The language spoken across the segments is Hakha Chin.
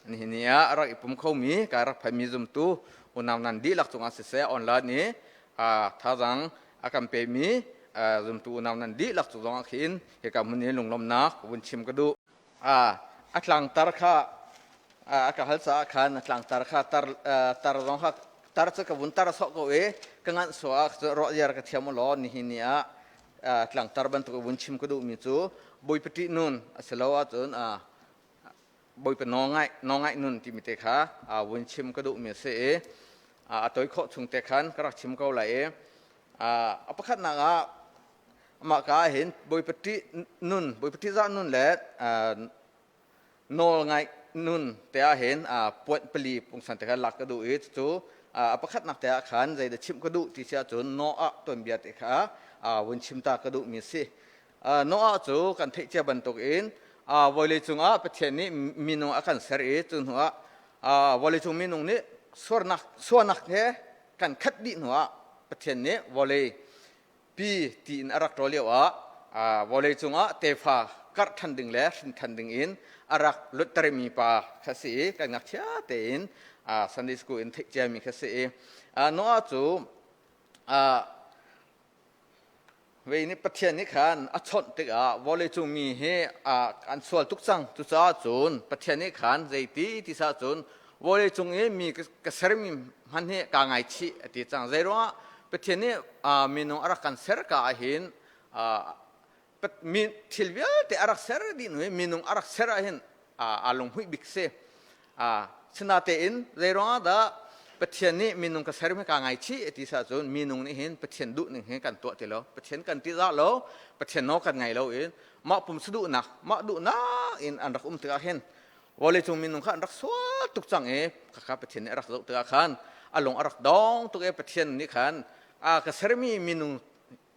Nihin ni ah a rak i pum khomi ka rak phanmi zumtu unau nan dihlak cungah siseh online i thazaang a kan pemi zumtu unau nan dihlak cung zongah khin hika hmun i lunglawmnak vun chim ka duh. A tlangtar kha a ka hal caah khan a tlangtar kha tar tar zong kha tar cu ka vun tar sawh ko i ka nganh suah ah ruah ziar ka thiam law nihin ni ah tlangtar bantuk vun chim ka duhmi cu Bawipa ṭih nun a si lo ahcun Bawipa nawlngaih nun timi te kha vun chim ka duhmi a si i a toi khawh chung te khan ka rak chim ko lai i a pakhatnak ah mah ka ah hin Bawipa ṭih nun Bawipa ṭihzah nun le nawlngaih nun te ah hin puanh pali pungsan te kha lak ka duh i cucu a pakhatnak te ah khan zeidah chimh ka duh ti si ahcun Noah tuanbia te kha vun chim ta ka duhmi a si. Noah cu kan theih cia bantukin vawlei cungah Pathian nih minung a kan ser i cu hnuah vawleicung minung nih suarnak suanak he kan khat dih hnuah Pathian nih vawlei pi tiin a rak ṭawl lio ah vawlei cungah tefa karh ṭhan ding le hrin ṭhan ding in a rak luttermi pa kha si i kan ngakchia tein Sunday school in theih ciami kha si i Noah cu Vei nih Pathian nih khan a chawnh tikah vawleicung mi hi an sual tuk cang. Cucaah cun Pathian nih khan zeiti ti sah cun vawleicung i mi ka sermi hmanh hi kaa ngaichih a ti cang. Zeiruangah Pathian nih minung a rak kan ser ka ahhin mi thil vialte a rak ser dih hnu i minung a rak ser ahhin aa lunghmuih bik si. Sinatein zeiruangah dah Pathian nih minung ka ser mi kaa ngaichih a ti sah cun minung nih hin Pathian duh ning hi kan tuah ti lo. Pathian kan tihzah lo, Pathian nawl kan ngai lo in mah pumsa duhnak, mah duhnak in an rak um tikah hin vawleicung minung kha an rak sual tuk cang i khakha Pathian nih a rak zoh tikah khan a lung a rak dong tuk i Pathian nih khan a ka sermi minung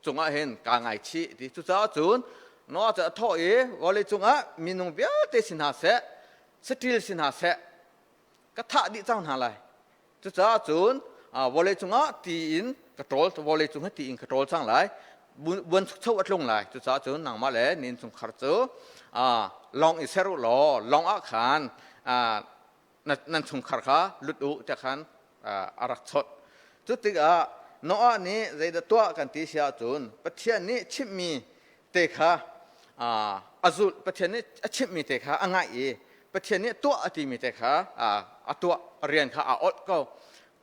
cungah hin kaa ngaichih ti cucaah cun Noah cu a thawh i vawlei cungah minung vialte si hna seh saṭil si hna seh ka thah dih cang hna lai cucaah cun vawlei cungah ti in ka ṭawl vawlei cung hi ti in ka ṭawl cang lai buanchukcho a tlung lai cucaah cun nangmah le na innchungkhar cu lawng i ser u law lawng ah khan nan chungkhar kha lut u tiah khan a rak chawt. Cu tikah Noah nih zeidah tuah kan ti si ahcun Pathian nih chimhmi te kha a zulh Pathian nih a chimhmi te kha a ngaih i Pathian nih tuah a timi te kha a tuah rian kha aa awlh ko.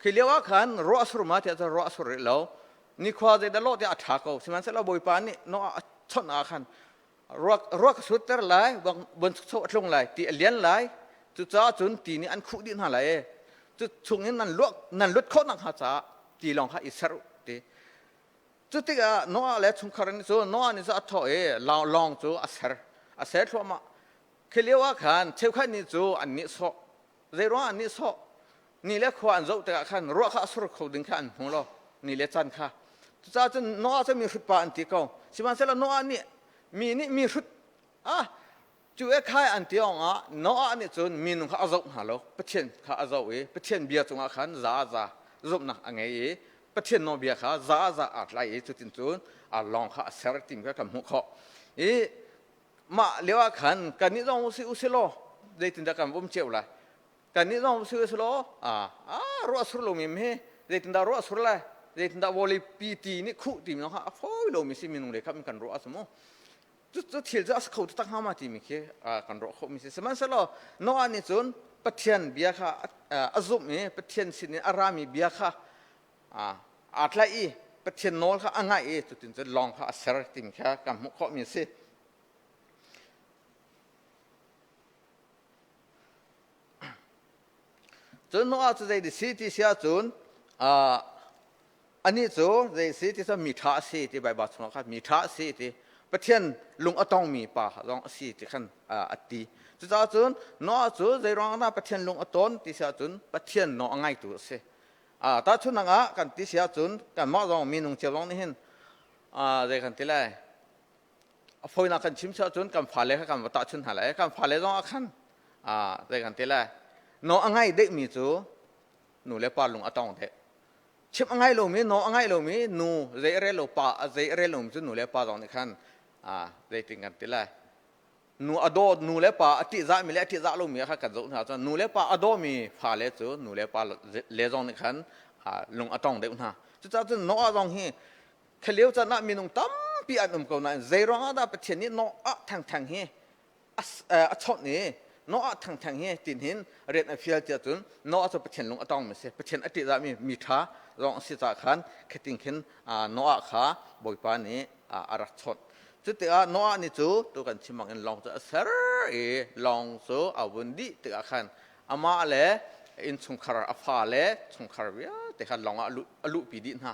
Khi lio ah khan ruah sur ma tiah cun ruah sur rih lo. Nikhua zeidah lawh tiah a ṭha ko. Sihmanhsehlaw Bawipa nih Noah a chawnh ah khan ruak ka sutter lai buanchukcho a tlung lai ti a lian lai cucaah cun ti nih an khuh dih hna lai i cu chungin nan luak nan lut khawh nakhnga caah ti lawng kha i ser u ti cu tikah Noah le chungkhar nih cu Noah nih cu a thawh i lawng cu a ser a ser thluahmah khi lio ah khan cheukhat nih cu an nih sawh zeiruang an nih sawh ni le khua an zoh tikah khan ruah kha a sur kho ding kha an hmu lo ni le caan kha cucaah cun Noah cu mi hrut pa an ti ko sihmanhsehlaw Noah nih mi nih mi hrut ah cu e khai an ti ah Noah nih cun minung kha a zoh hna lo Pathian kha a zoh i Pathian bia cungah khan za a za zumhnak a ngei i Pathian nawlbia kha za a za aa tlai i cutin cun a lawng kha a ser timi kha kan hmuh khawh i mah lio ah khan kannih zong usi usi law zeitindah kan um cio lai Kannih zong si si law a ruah sur lomi hi zeitindah ruah sur lai zeitindah vawlei pi ti nih khuh ti mi kha a fawi lomi si minung le kha kan ruah a si mu cu cu thil cu a si kho taktak hnga ma timi khi kan ruah khawhmi si sihmanhsehlaw Noah nih cun Pathian bia kha a zumh i Pathian sin in a rami bia kha aa tlaih i Pathian nawl kha a ngaih i cutin cun lawng kha a ser timi kha kan hmuh khawhmi a si. Cun Noah cu zei si ti si ahcun anih cu zei si ti cu mi ṭha a si ti Baibal chungah khan mi ṭha a si ti Pathian lung a tongmi pa zong a si ti khan a ti. Cucaah cun Noah cu zei ruangah dah Pathian lung a ton ti si ahcun Pathian nawl a ngaitu a si. Tahchunhnak ah kan ti si ahcun kanmah zong minung cio zong nih hin zei kan ti lai A fawinak kan chim ahcun kan fale kha kan va tahchun hna lai. Kan fale zong ah khan zei kan ti lai. No a ngai dehmi cu nu le pa lung a tong deh. Chim a ngai lomi, no a ngai lomi, nu zei a rel lo, pa zei a rel lomi cu nu le pa zong nih khan zeitin kan ti lai. Nu a daw nu le pa a ṭihzahmi le a ṭihzah lomi kha kan zoh hna cun nu le pa a dawmi fale cu nu le pa le zong nih khan lung a tong deuh hna. Cucaah cun Noah zong hi khalio caan ah minung tampi an um ko nain zei ruangah dah Pathian nih Noah thengtheng hi a chawnh i Noah thengtheng hi tin hin rian a fial tiah cun Noah cu Pathian lung a tongmi si Pathian a ṭihzahmi mi ṭha zong a si caah khan khating khin Noah kha Bawipa nih a rak chawnh. Cu tikah Noah nih cu tu kan chim bangin lawng cu a ser i lawng cu a vun dih tikah khan amah le innchungkhar a fa le chungkhar vialte kha lawng ah a luhpi dih hna.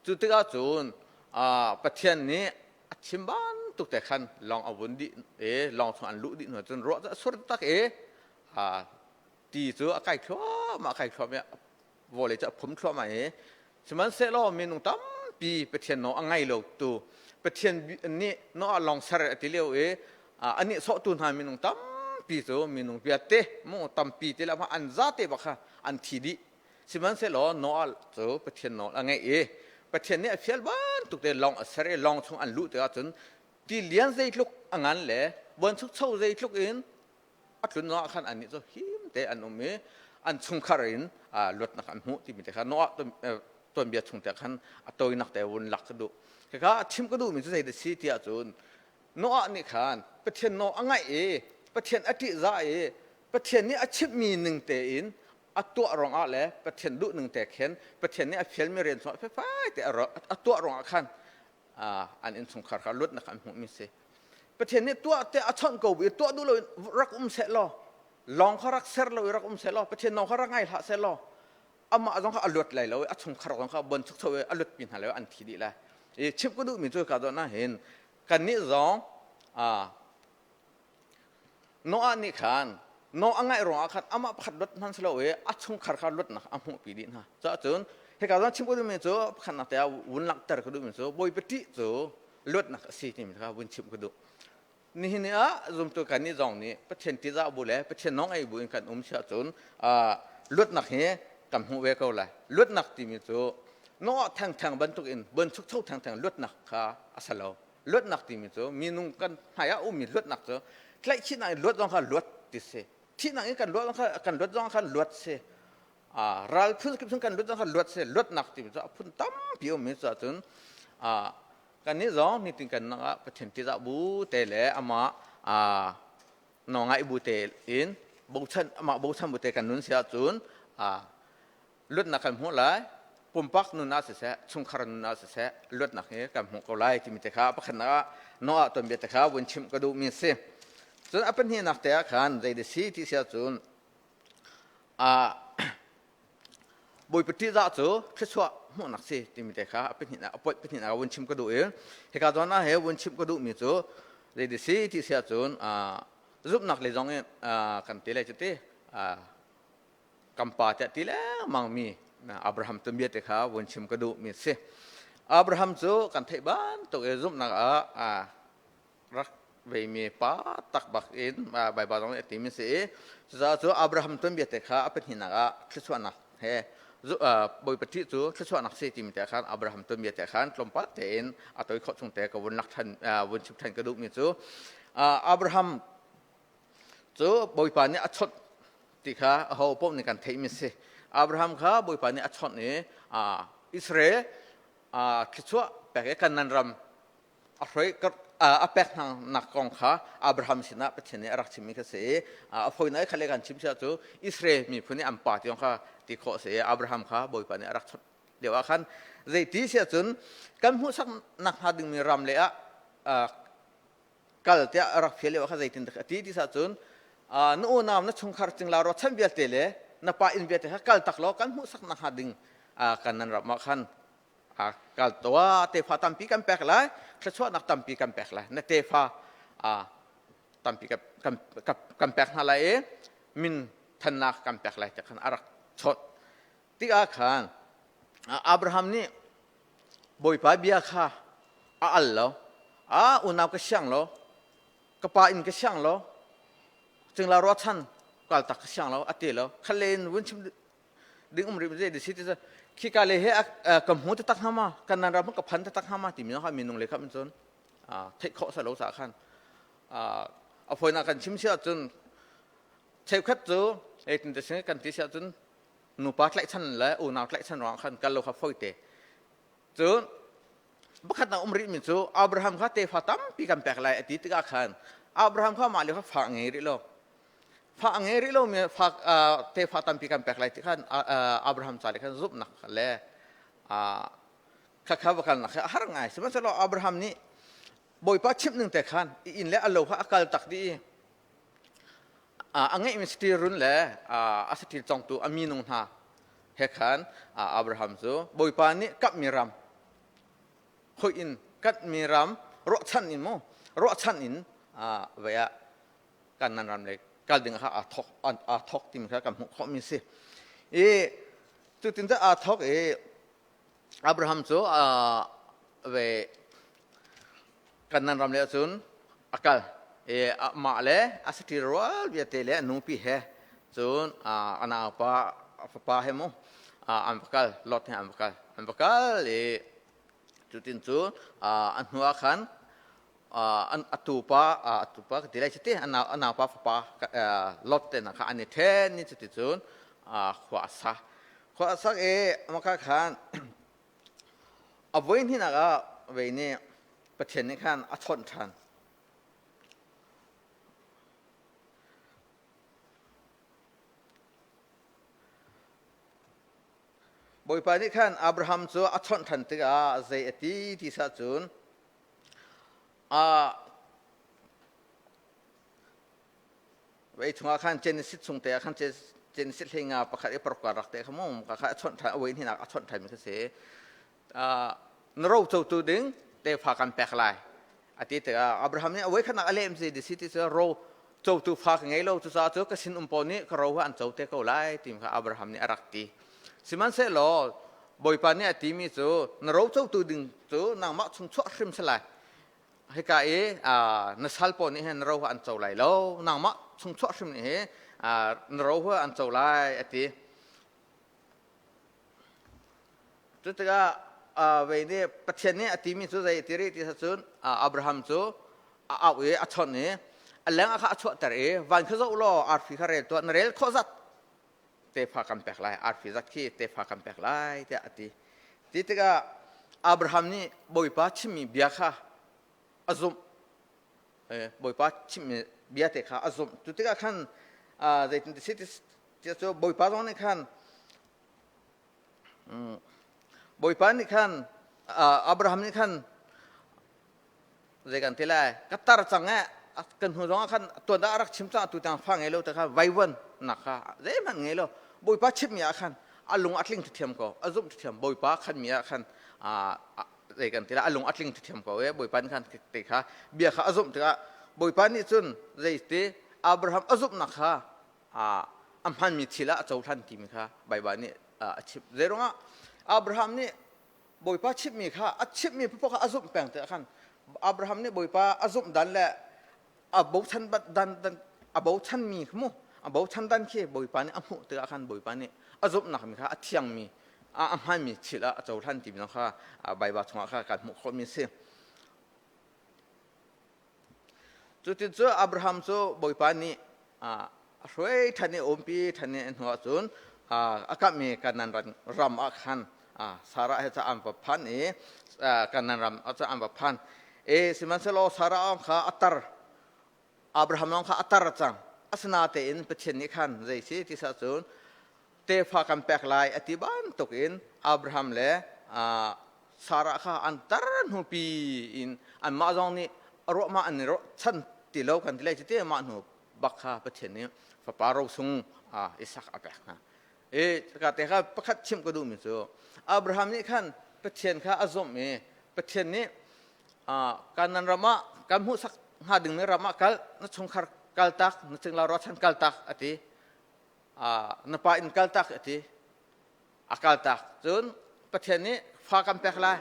Cu tikah cun Pathian nih a chim bantuk te khan lawng a vun dih i lawng chung an luh dih hnu cun ruah cu a sur tak i ti cu a kai thluahmah kai thluahmah vawlei cu a phum thluahmah i sihmanhsehlaw minung tampi Pathian nawl a ngai lo tu Pathian nih Noah lawng ser a ti lio i anih sawhtu hna minung tampi cu minung vialte mu tampi ti le an zate bak kha an thi dih sihmanhsehlaw Noah cu Pathian nawl a ngeih i Pathian nih a fial bantuk te lawng a ser i lawng chung an luh tikah cun ti lian zeitluk a ngan le buanchukcho zeitluk in a tlun ah khan annih cu him te an um i an chungkhar in luatnak an hmuh timi te kha Noah tuanbia chung te khan a tawinak te vun lak ka duh. Khakha a chim ka duhmi cu zei si tiah cun Noah nih khan Pathian nawl a ngaih i Pathian a ṭihzah i Pathian nih a chimhmi ning tein a tuah ruangah le Pathian duh ning te khin Pathian nih a fialmi rian chungah fefai te a tuah ruangah khan an innchungkhar kha luatnak an hmuhmi si. Pathian nih tuah te a chawnh ko i tuah duh loin rak um seh law lawng kha rak ser lo i rak um seh law Pathian nawl kha rak ngai hlah seh law amah zong kha a luat lai lo i a chungkhar zong kha bon chukcho i a luatpi hna lai an thi dih lai. I chimh ka duhmi cu ka zawn ah hin kannih zong Noah nih khan Noah a ngaih ruangah khan amah pakhat luat hmanh si lo i a chungkhar kha luatnak a hmuhpi dih hna. Cuahcun hika zawn chim ka duhmi cu pakhatnak te ah vun langhter ka duhmi cu Bawipa ṭih cu luatnak a si timi kha vun chim ka duh. Nihin ni ah zumtu kannih zong nih Pathian ṭihzah bu le Pathian nawl ngei bu in kan um si ahcun luatnak hi kan hmuh ve ko lai. Luatnak timi cu Noah thengtheng bantukin buanchukcho thengtheng luatnak kha a si lo. Luatnak timi cu minung kan hmai ah ummi luatnak cu tlaihkhihnak in luat zong kha luat ti si. Thihnak in kan luat zong kha kan luat zong kha luat si. Ral phun kip kan luat zong kha luat si. Luatnak timi cu a phun tampi ummi cu ahcun kannih zong nitin kan nak ah Pathian tizah bu te le amah nawngaih bu te in bochan amah bochan bu te kan nun si ahcun luatnak kan hmuh lai pumpak nun ah siseh chungkhar nun ah siseh luatnak hi kan hmuh ko lai timi te kha pakhatnak ah Noah tuanbia te kha vun chimh ka duhmi a si cun a pahnihnak te ah khan zei dah si ti si ahcun Bawipa ṭihzah cu thluachuah hmuhnak si timi te kha a pahnihnak a poih pahnihnak ah vun chim ka duh i hika zawn ah he vun chimh ka duhmi cu zei dah si ti si ahcun zumhnak lei zong in kan ti lai cu ti kan pa tiah ti lengmang mi Abraham tuanbia te kha vun chim ka duh mi a si. Abraham cu kan theih bantuk i zumhnak ah rak veimi pa tak bak in Baibal zong nih a timi si i cucaah cu Abraham tuanbia te kha a pahnihnak ah thluachuahnak he Bawipa ṭih cu thluachuahnak si timi te khan Abraham tuanbia te khan tlawmpal tein a toi khawh chung te ka vun lak ṭhan vun chim ṭhan ka duhmi cu Abraham cu Bawipa nih a chawnh ti kha aho paoh nih kan theihmi si. Abraham kha Bawipa nih a chawnh i Israel thluachuah pek i Kanaan ram a hruai a pek hna kong kha Abraham sinah Pathian nih a rak chimmi kha si i a fawinak i khat le kan chim siah cu Israel miphun nih an pa ti kha ti khawh a si i Abraham kha Bawipa nih a rak chawnh lio ah khan zeiti siah cun kan hmuhsaknak hnga dingmi ram le ah kal tiah a rak fial lio ah khan zeitin dah a ti ti sah cun na unau na chungkhar cingla ruachan vialte le na pa inn vialte kha kal tak law kan hmuhsak nak hnga ding kan nan ram ah khan kal tuah tefa tampi kan pek lai thluachuahnak tampi kan pek lai na tefa tampi kan pek hna lai i min thannak kan pek lai ti khan a rak chawt tikah khan Abraham nih Bawipa bia kha a al lo. A unau ka siang lo. Ka pa inn ka siang lo. Cingla ruachan kal tak ka siang lo a ti lo. Khalle in vun chim ding um rih zei si ti khika le he ka hmu taktak hnga ma kanan ram ka phan taktak hnga ma timi kha minung le kha cun theih khawh sa lo sa khan. A fawinak kan chim si ahcun cheukhat cu eitin te kan ti si ahcun nupa tlaihchan le unau tlaihchan ruangah khan kal lo kha fawite. Cun pakhatnak um rihmi cu Abraham kha tefa tampi kan pek lai a ti tikah khan Abraham kha mah lio kha fa a ngei rih lo. Fa a ngei rih lomi fa tefa tampi kan pek lai ti khan Abraham ca le khan zumhnak le khakha va kalnak kha a har ngai. Sihmanhsehlaw Abraham nih Bawipa chimh ning te khan i inn le a lo kha a kal tak dih i a ngeihmi saṭil run le a saṭil congtu a minung hna he khan Abraham cu Bawipa nih kamhmi ram hoih in kamhmi ram ruahchan in mu ruahchan in vei ah Kanaan ram lei kal ding kha aa thok aa thok timi kha kan hmuh khawhmi a si. I cutin cu aa thok i Abraham cu ve Kanaan ram lei ahcun a kal i amah le a saṭil rual vialte le a nupi he cun a naupa a fapa he mu an va kal Lot he an va kal an va kal i cutin cu a hnu ah khan a tupa a tupa ka ti lai cuti a naupa fapa Lot te hna kha an i ṭhen ni cuti cun khua a sa khua a sak i maka khan A voi hnihnak ah vei nih Pathian nih khan a chawnh ṭhan. Bawipa nih khan Abraham cu a chawnh ṭhan tikah zei a ti ti sah cun Vei chungah khan Genesis chung te ah khan Genesis hleinga pakhat i paruk rak te kha mu ka kha a chawnh ṭhan a voi hnihnak a chawnh ṭhan mi kha si. Na ro cotu ding tefa kan pek lai a ti tikah Abraham nih a voi khatnak a lem si disi ti cu ro cotu fa ka ngei lo cucaah cu ka sin um pawl nih ka ro an co te ko lai ti kha Abraham nih a rak ti. Sihmanhsehlaw Bawipa nih a timi cu na ro cotu ding cu nangmah chung chuah hrim si lai. Hika i na sal pawl nih hin na ro an co lai lo nangmah chung chuah hrim nih hi na ro an co lai a ti. Cu tikah vei nih Pathian nih a timi cu zei a ti rih ti cun Abraham cu a auh i a chawnh i a leng ah kha a chuahter i van kha zoh law arfi kha rel tuah na rel khawh zat tefa kan pek lai arfi zat khi tefa kan pek lai tiah a ti. Ti tikah Abraham nih Bawipa chimmi bia kha a zumh. Bawipa chimmi bia te kha a zumh. Cu tikah khan zeitin ti si ti cu Bawipa zong nih khan Bawipa nih khan Abraham nih khan zei kan ti lai ka tar cang eh kan hnu zong ah khan tuan dah a rak chim cang tu tang fa ngei lo te kha vaivuan nak kha zeihmanh ngei lo Bawipa chimmi ah khan a lung a tling thiam ko a zumh thiam Bawipa khan mi ah khan zei kan ti lai a lung a tling thiam ko e Bawipa nih khan te kha bia kha a zumh tikah Bawipa nih cun zei ti Abraham a zumhnak kha a hmanmi thil ah a cohlan timi kha Baibal nih a chimh zeiruangah Abraham nih Bawipa chimhmi kha a chimhmi paoh kha a zumh peng tikah khan Abraham nih Bawipa a zumh dan le a bochan dan dan a bochanmi mu a bochan dan khi Bawipa nih a hmuh tikah khan Bawipa nih a zumhnak mi kha a thiangmi a hmaanmi thil ah a cohlan timi kha Baibal chungah kha kan hmuh khawhmi a si. Cutin cu Abraham cu Bawipa nih a hruai ṭhan i a umpi ṭhan i a hnuah cun a kamhmi Kanaan ram ah khan Sarah he cu an va phan i Kanaan ram ah cun an va phan. I sihmanhsehlaw Sarah kha a tar, Abraham zong kha a tar cang. Asinatein Pathian nih khan zei si ti sah cun tefa kan pek lai a ti bantukin Abraham le Sarah kha an tar hnupi in anmah zong nih a ruahmah an i ruahchan ti lo kan ti lai cuti mah hnu bak kha Pathian nih fapa rosung Isak a pek hna. I ka te kha pakhat chimh ka duhmi cu Abraham nih khan Pathian kha a zumh i Pathian nih Kanaan ram ah kan hmuhsak hnga dingmi ram ah kal na chungkhar kaltak na cingla ruahchan kaltak a ti na pa inn kaltak a ti a kaltak cun Pathian nih fa kan pek lai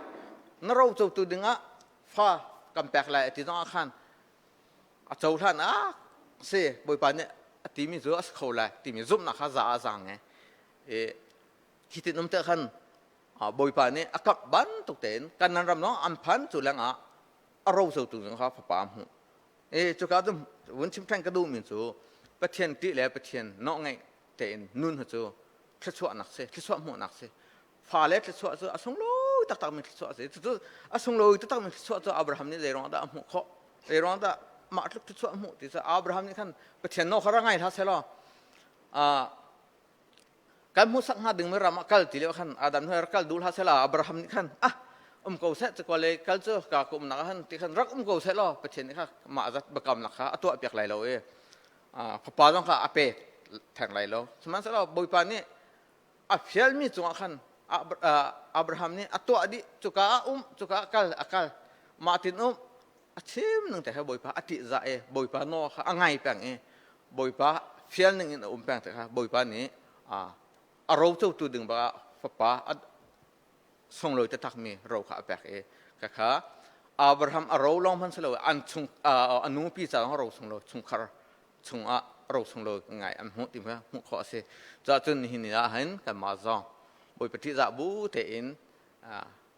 na ro cotu dingah fa kan pek lai a ti zongah khan a cohlan ah si Bawipa nih a timi cu a si kho lai timi zumhnak kha za a zaang i hi tin um te khan Bawipa nih a kamh bantuk tein Kanaan ram zong an phan cu lengah a ro cotu zong kha fapa a hmuh. E cuka cu vun chim ṭhan ka duhmi cu Pathian ṭih le Pathian nawlngaih tein nun hi cu thluachuahnak si, thluachuah hmuhnak si. Fale thluachuah cu a sunglawi taktakmi thluachuah a si. Cucu a sunglawi taktakmi thluachuah cu Abraham nih zei ruangah dah a hmuh khawh? Zei ruangah dah mah tluk thluachuah a hmuh ti cu Abraham nih khan Pathian nawl kha rak ngai hlah sehlaw kan hmuhsak hnga dingmi ram ah kal ti lio khan Adam nih rak kal duh hlah sehla Abraham nih khan ah um ko seh cakua le kal cu ka ka umnak ah han ti khan rak um ko seh law Pathian nih kha mah zat biakamnak kha a tuah piak lai lo i fapa zong kha a pe theng lai lo. Sihmanhsehlaw Bawipa nih a fialmi cungah khan Abraham nih a tuah dih. Cuka ah um, cuka ah kal, a kal. Mah tin um a chim ning te kha Bawipa a ṭihzah i Bawipa nawl kha a ngai peng i Bawipa fial ning in a um peng te kha Bawipa nih a ro cotu ding bak ah fapa a sunglawi taktakmi ro kha a pek i khakha Abraham a ro lawng hmanh si lo an chung a nupi ca zong ro sunglawi chungkhar chungah ro sunglawi ngai an hmuh ti hmuh khawh a si. Cuahcun nihin ni ah hin kanmah zong Bawipa ṭihzah bu tein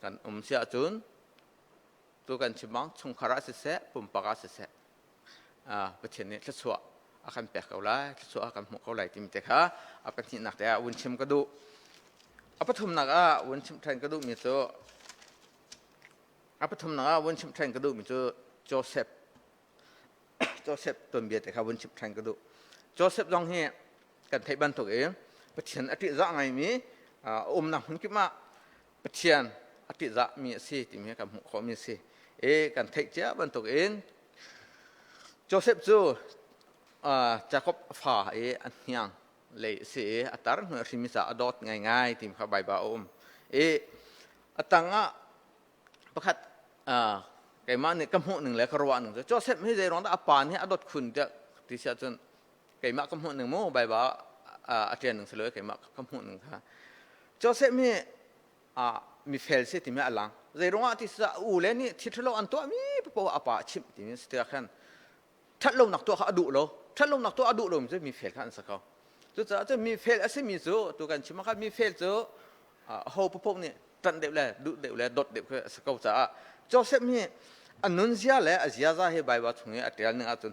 kan um si ahcun tu kan chim bang chungkhar ah siseh pumpak ah siseh Pathian nih thluachuah a kan pek ko lai, thluachuah a kan hmuh ko lai timi te kha a pahnihnak te ah vun chim ka duh. A pathumnak ah vun chim ṭhan ka duhmi cu a pathumnak ah vun chim ṭhan ka duhmi cu Joseph Joseph tuanbia te kha vun chim ṭhan ka duh. Joseph zong hi kan theih bantuk in Pathian a ṭihzah ngaimi a umnak hmun kip ah Pathian a ṭihzahmi a si timi hi kan hmuh khawhmi a si. I kan theih cia bantuk in Joseph cu Jacob fa i a hniang lei a si i a tar hnu a hrinmi caah a dawt ngaingai timi kha Baibal a um. I a tangah pakhat keimah nih ka hmuh ning le ka ruah ning cu Joseph hi zei ruang dah a pa nih a dawt khun tiah ti si ahcun keimah ka hmuh ning mu Baibal a ṭian ning si lo keimah ka hmuh ning kha Joseph hi mifel si timi a lang. Zei ruangah ti si u le nih thi ṭhalo an tuahmi paoh a pa a chimh timi si tikah khan ṭhatlonak tuah kha a duh lo. Ṭhatlonak tuah a duh lomi cu mifel kha an si ko. Cucaah cun mifel a simi cu tu kan chim ah khan mifel cu aho paoh nih ṭanh deuh le duh deuh le dawt deuh khi a si ko caah Joseph hi a nunzia le a ziaza hi Baibal chung i a ṭial ning ahcun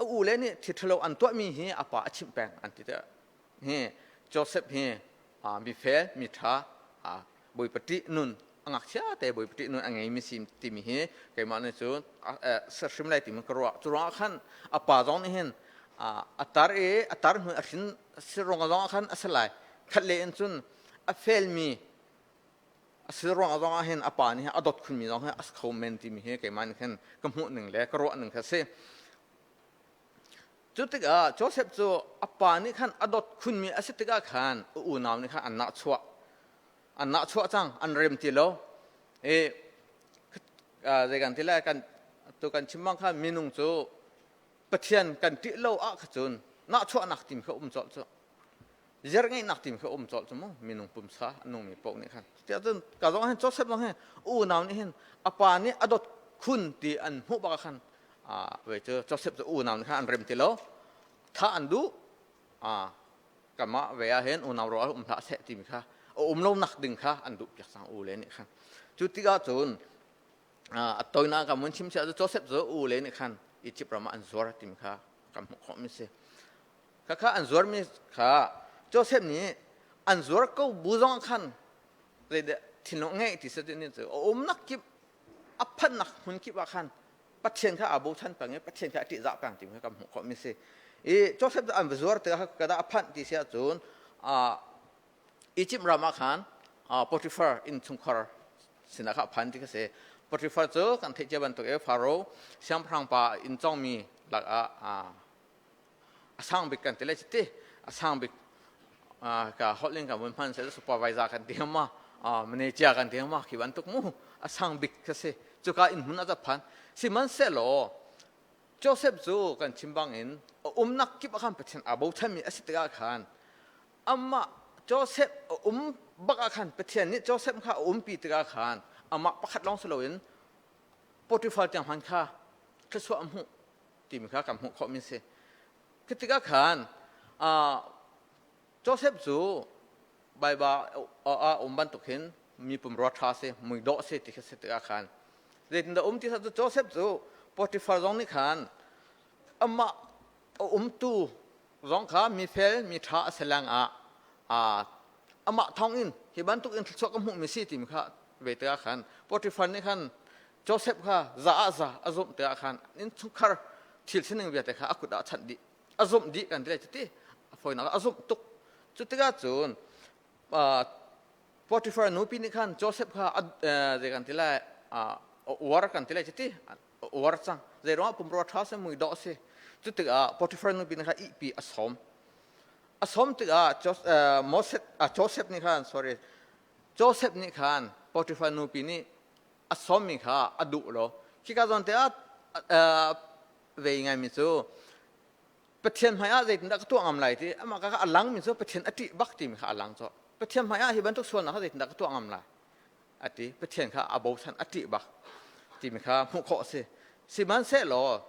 a u le nih thil ṭhalo an tuahmi hi a pa a chimh peng an ti tikah hi Joseph hi mifel miṭha Bawipa ṭih nun a ngakchia te Bawipa ṭih nun a ngeimi si timi hi keimah nih cun hrim lai timi ka ruah. Cu ruangah khan a pa zong nih hin a tar i a tar hnu a hrin si ruang zong ah khan a si lai. Khat le in cun a felmi a si ruangah zong ah hin a pa nih a dawt khunmi zong hi a si kho men timi hi keimah nih khin ka hmuh ning le ka ruah ning kha a si. Cu tikah Joseph cu a pa nih khan a dawt khunmi a si tikah khan a unau nih khan an nahchuah. An nahchuah cang, an rem ti lo. I zei kan ti lai kan tu kan chim bang khan minung cu Pathian kan ṭih lo ah kha cun nahchuahnak tim kha um colh cu. Zer ngeihnak tim kha um colh cu mu minung pumsa a nungmi paoh nih khan. Tiah cun ka zong hin Joseph zong hi unau nih hin a pa nih a dawt khun ti an hmuh bak ah khan ve cu Joseph cu unau nih khan an rem ti lo. Thah an duh. Kanmah ve ah hin unau rual um hlah seh timi kha a um lo nak ding kha an duh piak cang u le nih khan. Cu tikah cun a toinak kan mun chim sia cu Joseph cu u le nih khan Egypt ram ah an zuar timi kha kan hmuh khawhmi si. Khakha an zuarmi kha Joseph nih an zuar ko bu zong khan zeidah thinlung ngeih ti sa cu a umnak kip a phanhnak hmun kip ah khan Pathian kha aa bochan peng i Pathian kha a ṭihzah peng timi kha kan hmuh khawhmi si. I Joseph cu an va zuar tikah ka dah a phanh ti si ahcun Egypt ram ah khan Potiphar innchungkhar sinah kha a phan ti kha si. Potiphar cu kan theih cia bantuk i Pharaoh siangpahrang pa inn cawngmi lakah a sang bik kan ti lai ti a sang bik ka holh in kan vun hman sel supervisor kan ti ma manager kan ti ma khi bantuk mu a sang bik kha si cuka inn hmun a phan sihmanhsehlaw Joseph cu kan chim bang in a umnak kip ah khan Pathian aa bochanmi a si tikah khan amah Joseph a um bak ah khan Pathian nih Joseph kha a umpi tikah khan amah pakhat lawng si loin Potiphar tiang hman kha thluachuah a hmuh timi kha kan hmuh khawhmi a si. Khi tikah khan Joseph cu Baibal ah um bantuk hin mi pumrua ṭha si, muidawh si ti kha si tikah khan zeitindah um ti cu Joseph cu Potifar zong nih khan amah a umtu zong kha mifel mi ṭha a si lengah amah thawngin hi bantuk in thluachuah ka hmuhmi si timi kha ve tikah khan Potifar nih khan Joseph kha za ah za a zumh tikah khan innchungkhar thil sining vialte kha a kut ah a chanh dih a zumh dih kan ti lai cuti a fawinak a zumh tuk cu tikah cun Potifar nupi nih khan Joseph kha zei kan ti lai a uar kan ti lai cuti a uar cang zei ruangah pumrua ṭha si mui dawh si cu tikah Potifar nupi nih khan ihpi a sawm a sawm tikah Moses Joseph nih khan sorry Joseph nih khan Potifar nupi nih a sawmmi kha a duh lo khika zawn te ah vei ngaimi cu Pathian hmai ah zeitindah ka tuah ngam lai ti amah ka a langmi cu Pathian a ṭih bak timi kha a lang cu Pathian hmai ah hi bantuk sualnak kha zeitindah ka tuah ngam lai a ti Pathian kha a bochan a ṭih bak timi kha hmuh khawh a si sihmanhsehlaw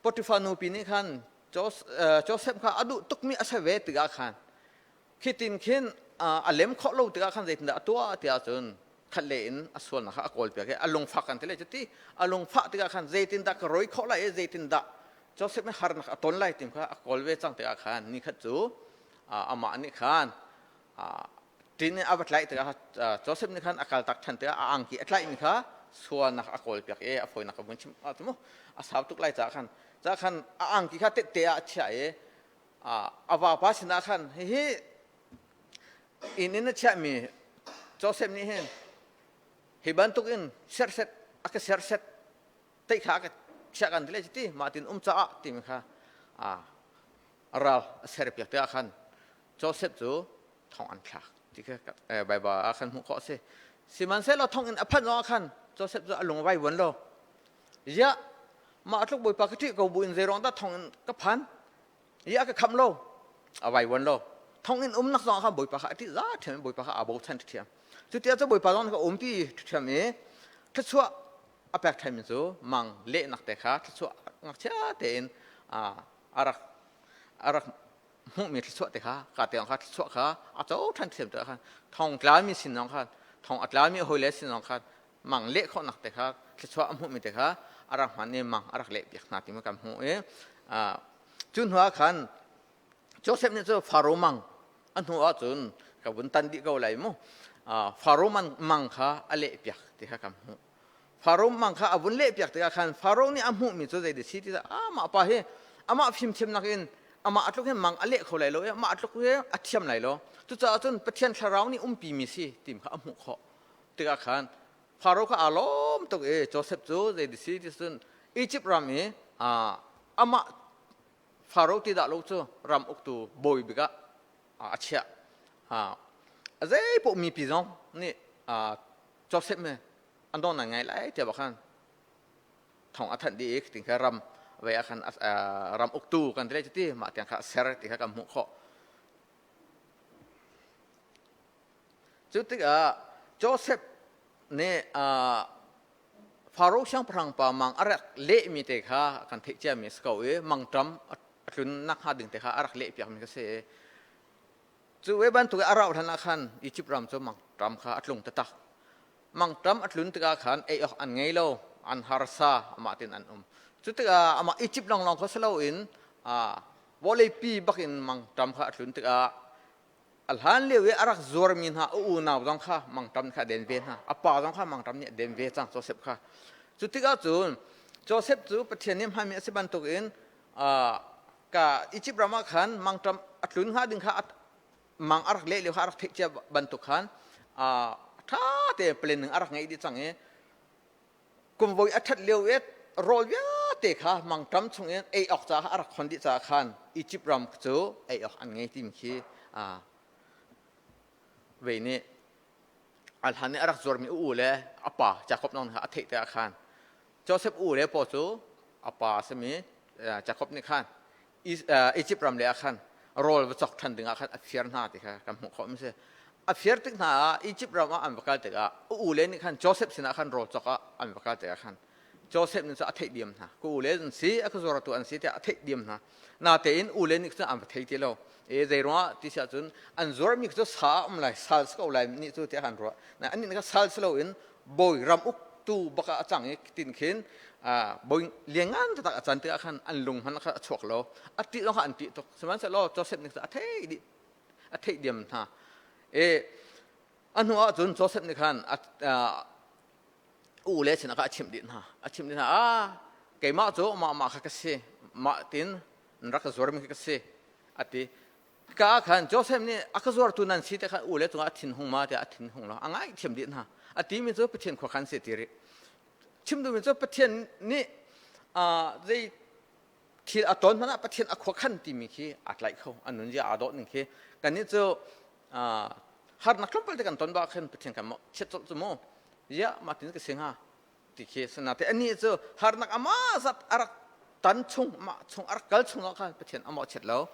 Potifar nupi nih khan Joseph kha a duh tukmi a si ve tikah khan Khitin khin a lem khawh lo tikah khan zeitindah a tuah tiah cun khat le in a sualnak kha a kawlpiak i a lungfak kan ti lai cuti a lungfah tikah khan zeitindah ka roi khawh lai i zeitindah Joseph nih harnak a ton lai tim kha a kawl ve cang tikah khan ni khat cu amah nih khan ṭin in a va tlaih tikah Joseph nih khan a kaltak ṭhan tikah a angki a tlaihmi kha sualnak a kawlpiak i a fawinak ka vun chim ah cu mu a sau tuk lai caah khan caah khan a angki kha tette ah a chiah i a vapa sinah khan hihi inn in a chiahmi Joseph nih hin hi bantuk in serset a ka serset teih kha a ka chiah kan ti le ti mah tin um caah timi kha a ral a serpiak tikah khan Joseph cu thong an thlak ti kha Baibal ah khan hmuh khawh a si. Sihmanhsehlaw thong in a phanh zongah khan Joseph cu a lung a vaivuan lo. Ziah mah tluk Bawipa ka ṭih ko buin zei ruang dah thong in ka phan? I a ka khamh lo. A vaivuan lo. Thong in umnak zongah khan Bawipa kha a ṭih za ṭhiam Bawipa kha aa bochan ṭhiam. Cuti cu Bawipa zong ka umpi ṭhiam i thluachuah a pek ṭhanmi cu mang lehnak te kha thluachuah ngakchia tein a rak a rak hmuhmi thluachuah te kha ka te kha thluachuah kha a co ṭhan thiam te khan thong tlami sin zong khan thong a tlami hawile sin zong khan mang leh khawhnak te kha thluachuah a hmuhmi te kha a rak hman i mang a rak leh piak hna timi kan hmuh i cu hnu ah khan Joseph nih cu Faro mang a hnu ah cun ka vun tan dih ko lai mu Faro mang kha a leh piak ti kha kan hmuh Faro mang kha a vun lehpiak tikah khan Faro nih a hmuhmi cu zei si ti amah pa hi amah fimthiamnak in amah a tluk hin mang a leh kho lai lo i amah a tluk hi a thiam lai lo cucaah cun Pathian thlarau nih umpi mi si tim kha a hmuh khawh tikah khan Faro kha aa lawm tuk i Joseph cu zei si ti cun Egypt ram i amah Faro ti dah lo cu ram uktu bawi bik ah a chiah a zei paoh mipi zong nih Joseph nih an dawh ngai lai tiah khan thong a thanh dih i tin kha ram vei ah khan ram uktu kan ti lai ti mah tiang kha ser ti kha kan hmuh khawh cu tikah Joseph nih Faro siangpahrang pa mang a rak lehmi te kha kan theih ciami a si ko i mangṭam a tlun nakhnga ding te kha a rak lehpiakmi kha si Cu ve bantuk i a rauh hlan ah khan Izipt ram cu mangṭam kha a tlung taktak. Mangṭam a tlun tikah khan ei awk an ngei lo, an harsa, amah tein an um. Cu tikah amah Izipt lawnglawng kha si loin vawleipi bakin mangṭam kha a tlun tikah a hlan lio i a rak zuarmi hna a unau zong kha mangṭam kha a den ve hna. A pa zong kha mangṭam nih a den ve cang Joseph kha. Cu tikah cun Joseph cu Pathian nih hmanmi a si bantukin ka Egypt ram ah khan mangṭam a tlun hnga ding kha mang a rak leh lio kha a rak theih cia bantuk khan ṭha te planning a rak ngeih dih cang i kum voi a ṭhat lio i rawl vialte kha mangṭam chung in ei awk caah a rak khon dih caah khan Egypt ram cu ei awk an ngei timi khi vei nih a hlan i a rak zuarmi u le a pa Jakob nong kha a theih tikah khan Joseph u le paw cu a pa a simi Jakob nih khan Egypt ram le ah khan rawl va cawk ṭhan dingah khan a fir hna ti kha kan hmuh khawh mi si. A fir tik hna ah Egypt ram ah an va kal tikah a u le nih khan Joseph sinah khan rawl cawk ah an va kal tikah khan Joseph nih cun a theih diam hna. Ka u le an si, a ka zuartu an si tiah a theih diam hna. Natein u le nih cun an va thei ti lo. E zei ruangah ti si ahcun an zuarmi cu sa a um lai, sal si ko lai nih cu tiah an ruah. Anih nih kha sal si loin bawi ram uktu bak ah a cang i tin khin Bawi lianngan taktak a can tikah khan an lung hmanh kha a chuak lo. A ṭih zong kha an ṭih tuk. Sihmanhsehlaw Josef nih a theih dih a theih diam hna. E a hnu ah cun Josef nih khan u le sinah kha a chimh dih hna. A chimh dih hna, ah keimah cu mah mah kha ka si. Mah tin rak ka zuarmi kha ka si. A ti. Ka ah khan Josef nih a ka zuartu nan si te khan u le cungah a thinhung ma tiah a thinhung lo. A ngaihthiam dih hna. A timi cu Pathian khua khan si ti rih. Chim duhmi cu Pathian nih zei thil a ton hmanh ah Pathian a khuakhan timi khi aa tlaih kho. A nunzia aa dawh ning khi. Kannih cu harnak tlawmpal te kan ton bak khan Pathian kan chiat colh cu mu. Ziah mah tin ka si hnga ti khi sanate anih cu harnak amah zat a rak tan chung mah chung a rak kal chung khan Pathian a mawhchiat lo.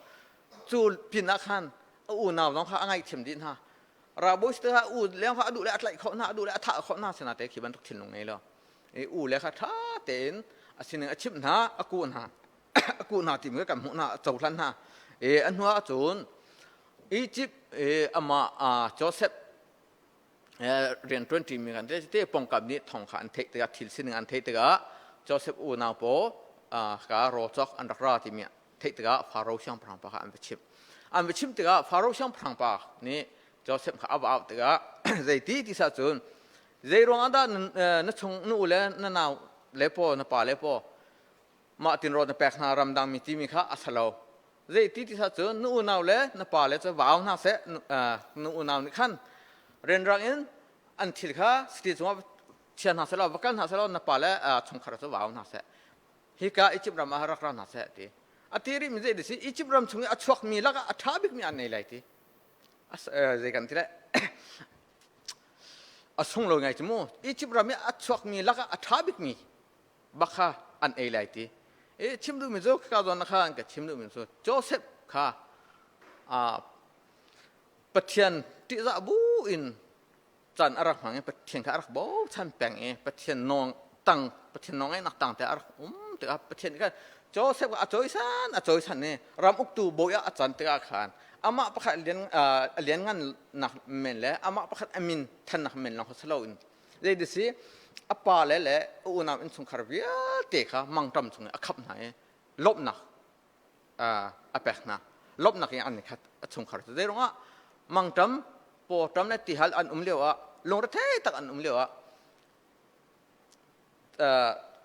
Cu pin ah khan a unau zong kha a ngaihthiam dih hna. Ralbawi si tikah u leng kha a duh le a tlaih khawh hna, a duh le a thah khawh hna sinate khi bantuk thinlung ngei lo. I u le kha ṭha tein a sining a chimh hna, a kuh hna, a kuh hna timi kan hmuh hna, a cohlan hna. I a hnu ah cun Egypt i amah Joseph rian ṭuanṭimi kan te pongkam nih thong kha an theih tikah thil sining an theih tikah Joseph unau pawl ka rawcok an rak ra timi theih tikah Faro siangpahrang pa kha an va chimh. An va chimh tikah Faro siangpahrang pa nih Joseph kha a va auh tikah zeiti ti sah cun zei ruangah dah na chung nu le na nau le paw na pa le paw mah tin rawl na pek hna ramdang mi timi kha a salo zei ti ti sah cun nu unau le na pa le cu va au hna seh nu unau nih khan rianrang in an thil kha city cungah chia hna seh law va kal hna seh law na pa le chungkhar cu va au hna seh hika Egypt ram ah rak ra hna seh ti a ti rih mi zei si Egypt ram chung i a chuakmi lakah a ṭha bikmi an nei lai ti zei kan ti le a sunglawi ngai cu mu Egypt ram i a chuakmi lakah a ṭha bikmi bak kha an ei lai ti i chim duhmi cu ka zawn kha an ka chim duhmi cu Joseph kha Pathian ṭihzah bu in caan a rak hmang i Pathian kha a rak bochan peng i Pathian nawng tang Pathian nawlngeihnak tang te a rak um tikah Pathian kha Joseph kha a cawisan a cawisan i ram uktu bawi ah a can tikah khan amah pakhat lian a lianngannak men le amah pakhat a min thannak men lawng kha si loin zeidisi a pa le le a unau innchungkhar vialte kha mangṭam chung i a khamh hna i lawmhnak a pek hna lawmhnak in an khat a chungkhar cu zei ruangah mangṭam pawṭam le tihal an um lio ah lungrethei tak an um lio ah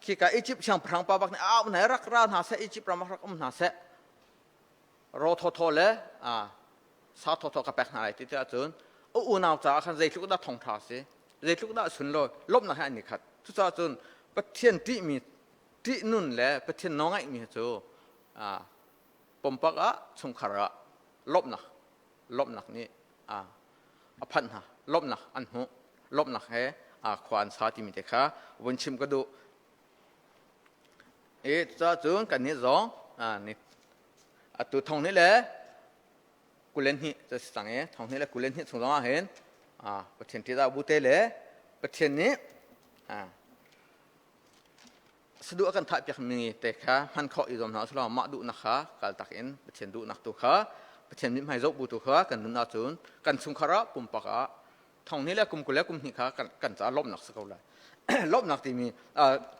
khika Egypt siangpahrang pa bak nih a auh hna rak ra hna seh Egypt ram ah rak um hna seh ro thawthaw le sa thawthaw ka pek hna lai ti tiah cun a unau caah khan zeitluk dah thongṭha si zeitluk dah sunlawi lawmhnak he an i khat cucaah cun Pathian ṭihmi ṭihnun le Pathian nawlngaihmi cu pumpak ah chungkhar ah lawmhnak lawmhnak nih a phanh hna lawmhnak an hmuh lawmhnak he khua an sa timi te kha vun chim ka duh i cucaah kannih zong atu thong ni le 22 cu si cang i thong hnih le 22 chung zongah hin Pathian ṭihzah bu te le Pathian nih Saduh a kan thahpiakmi te kha hman khawh i zuam hna usih mah duhnak kha kaltak in Pathian duhnak tu kha Pathian mithmai zoh bu tu kha kan nun ahcun kan chungkhar ah pumpak ah thong hnih le kum 20 le kum hnih kha kan caah lawmhnak si ko lai. Lawmhnak timi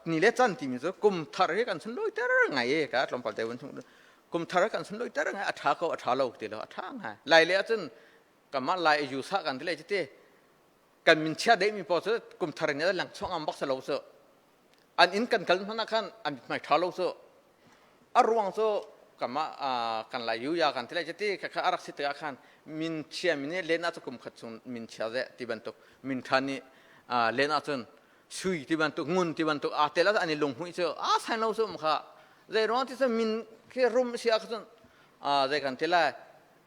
ni le can timi cu kum thar hi kan sunlawi ter ngai i ka tlawmpal te vun kum thar kan sunlawi ter ngai a ṭha ko a ṭha lo ti lo a ṭha ngai lai le ahcun kanmah lai i yusa kan ti le cuti kan min chia dehmi pawl cu kum thar in lang chuak ngam bak si lo cu an inn kan kal hmanh ah khan an mithmai ṭha lo cu a ruang cu kanmah kan lai yuya kan ti lai ti kha a rak si tikah khan min chia mi nih len ah cu kum khat chung min chia ze ti bantuk min ṭha nih len ahcun sui ti bantuk ngun ti bantuk aa tel ah an i lunghmuih cu a sain lo cu kha zei ruang ti cu min khi rum si ah cun zei kan ti lai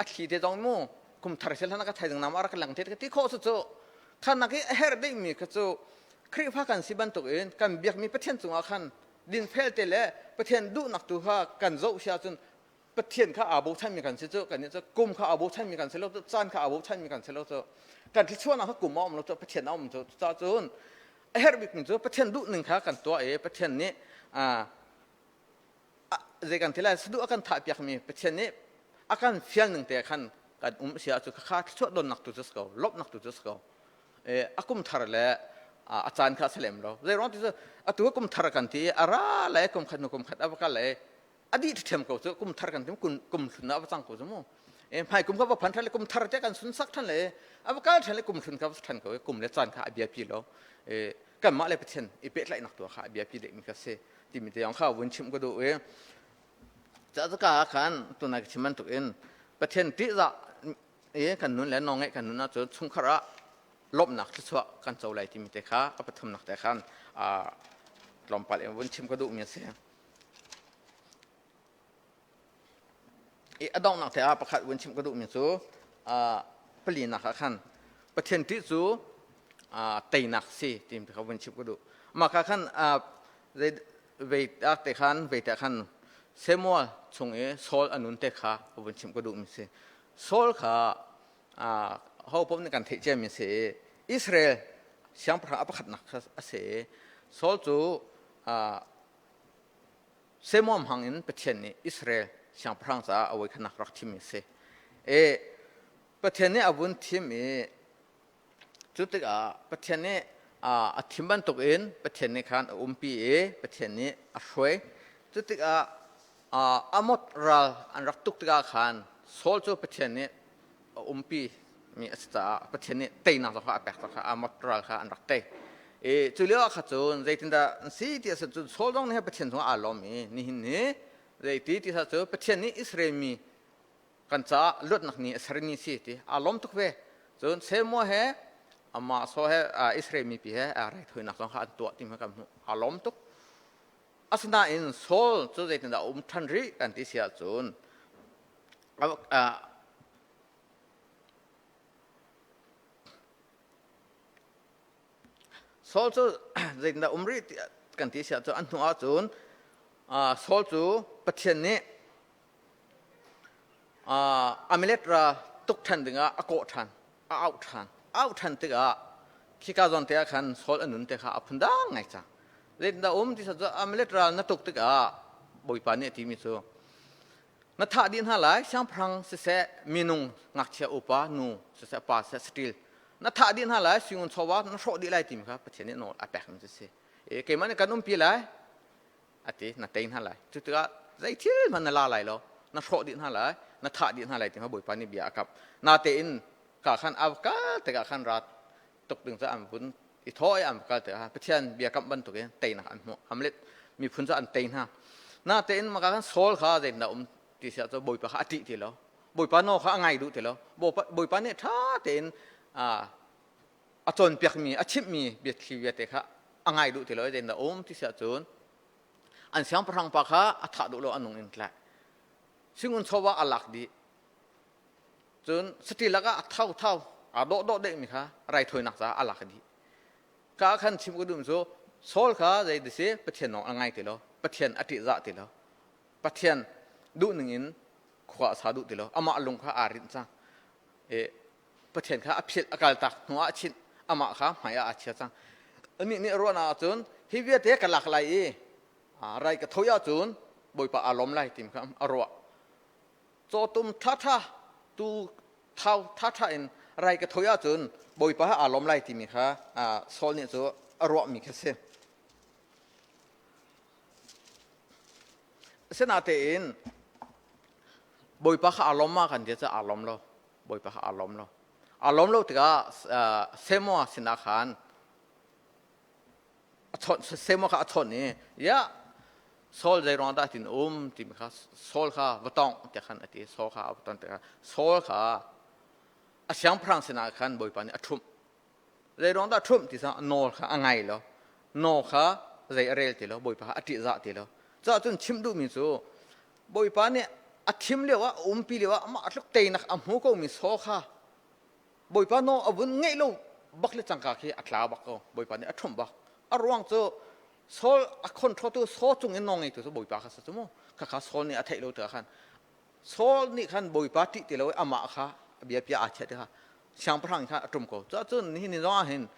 a thli te zong mu kum thar sel hana ka thai ding nam a rak lang te ti khawh cu cu khanak i a herh ding mi kha cu Khrihfa kan si bantuk in kan biakmi Pathian cungah khan dinfel te le Pathian duhnak tu kha kan zoh sia cun Pathian kha aa bochanmi kan si cu kan nih cu kum kha aa bochanmi kan si lo cu caan kha aa bochanmi kan si lo cu kan thluachuahnak kha kum a um lo cu Pathian a um cu cucaah cun a herh bikmi cu Pathian duh ning kha kan tuah i Pathian nih zei kan ti lai saduh a kan thah piakmi Pathian nih a kan fial ning te khan kan um sia cu kha thluachuah donnak tu cu si ko lawmhnak tu cu si ko a kum thar le A caan kha a si lem lo. Zei ruang ti cu atu kum thar kan ti a ra le kum khat hnu kum khat a va kal le a dih ṭhiam ko cu. Kum thar kan ti kum kum hlun ah a va cang ko cu mu. E hmai kum kha va phan ṭhan le kum thar te kan sun sak ṭhan le a va kal ṭhan le kum hlun kha va ṭhan ko. Kum le caan kha a biapi lo. E kanmah le Pathian i pehtlaihnak tu kha a biapi deuhmi kha si timi te yong kha vun chim ka duh i ca ah khan tunai ka chim bantuk in Pathian ṭihzah i kan nun le nawlngaih kan nun ahcun chungkhar ah lawmhnak thluachuah kan co lai timi te kha a pathumnak te khan tlawmpal in vun chim ka duhmi a si. I a donghnak te ah pakhat vun chim ka duhmi cu palinak ah khan Pathian ṭih cu teinak si timi te kha vun chim ka duh. Mah kha khan vei te khan vei te khan Samuel chung i Saul a nun te kha vun chim ka duhmi si. Saul kha ho paoh nih kan theih ciami a si i Israel siangpahrang a pakhatnak kha a si i Saul cu Samuel hmang in Pathian nih Israel siangpahrang caah a voikhatnak rak thimmi a si. I Pathian nih a vun thim i cu tikah Pathian nih a thim bantukin Pathian nih khan a umpi i Pathian nih a hruai. Cu tikah Amot ral an rak tuk tikah khan Saul cu Pathian nih a umpi mi a si caah Pathian nih teinak zong kha a pek kha Amot ral kha an rak tei. I cu lio ah kha cun zeitindah an si ti a si cun Saul zong nih Pathian cungah aa lawm i nihin ni zeiti ti cu Pathian nih Israel mi kan caah luatnak ni a ser ni si ti aa lawm tuk ve. Cun Samuel he amah Saul he Israel mipi he raithawinak zong kha an tuah ti kan hmuh. Aa lawm tuk. Asinain Saul cu zeitindah a um ṭhan rih kan ti si ahcun Saul cu zeitindah um rih kan ti si ahcun an hnu ahcun Saul cu Pathian nih Amalek ral tuk ṭhan dingah a kawh ṭhan, a auh ṭhan. A auh ṭhan tikah khika zawn te ah khan Saul a nun te kha a phundang ngai cang. Zeitindah um ti cu Amalek ral na tuk tikah Bawipa nih a timi cu na thah dih hna lai, siangpahrang siseh, minung, ngakchia upa, nu siseh, pa siseh, saṭil na thah dih hna lai, suingun chawva na hrawh dih lai timi kha Pathian nih nawl a pekmi cu a si. Keimah nih kan umpi lai, a ti na tei hna lai cu tikah zei thil hmanh na la lai lo na hrawh dih hna lai na thah dih hna lai ti kha bawipa nih bia a kamh natein ka khan a kal tikah khan rat tuk ding cu an vun i thawh i an kal tikah Pathian bia kamh bantukin teinak an hmuh Hamlet miphun cu an tei hna natein maka khan Saul kha zeitindah um ti siah cu bawipa kha a ṭih ti lo bawipa nawl kha a ngai duh ti lo bawipa nih ṭha tein a cawnpiakmi a chimhmi biathli vialte kha a ngai duh ti lo zeitindah um ti siah cun an siangpahrang pa kha a thah duh lo a nung in tlai singun chawva a lak dih cun sati lakah a thau thau aa dawh dawh dehmi kha raithawinak caah a lak dih ka khan chim ka duh cu Saul kha zei si Pathian nawl a ngai ti lo Pathian a ṭihzah ti lo Pathian duh ning in khua a sa duh ti lo amah lung kha aa rinh cang e Pathian kha a philh a kaltak hnu ah a chinh amah kha hmai ah aa chia cang anih nih ruahnak ahcun hi vialte ka lak lai i rai ka thawi ahcun Bawipa aa lawm lai timi kha a ruah cawtum ṭhaṭha tu thau ṭhaṭha in rai ka thawi ahcun Bawipa aa lawm lai timi kha Saul nih cu a ruahmi kha si Asinain Bawipa kha aa lawm ma kan ti cu aa lawm lo Bawipa kha aa lawm lo. Aa lawm lo tikah Samuel sinah khan a chawnh Samuel kha a chawnh i ya Saul zei ruang dah tin um timi kha Saul kha va tawng tiah khan a ti Saul kha a va tawng tikah Saul kha a siangpahrang sinah khan Bawipa nih a ṭhumh zei ruang dah ṭhumh ti sa nawl kha a ngai lo nawl kha zei a rel ti lo Bawipa kha a ṭihzah ti lo caah cun chim duhmi cu Bawipa nih a thim lio ah a umpi lio ah amah tluk teinak a hmu komi saw kha Bawipa nawl a vun ngeih lo bak le cangka khi a tla bak ko Bawipa nih a ṭhumh bak a ruang cu Saul a control tu Saul cung in nawl ngeitu cu Bawipa kha si cu mu khakha Saul nih a theih lo tikah khan Saul nih khan Bawipa ṭih ti lo i amah kha a biapia aa chiah tikah siangpahrang kha a ṭum ko cuahcun nihin ni zong ah hin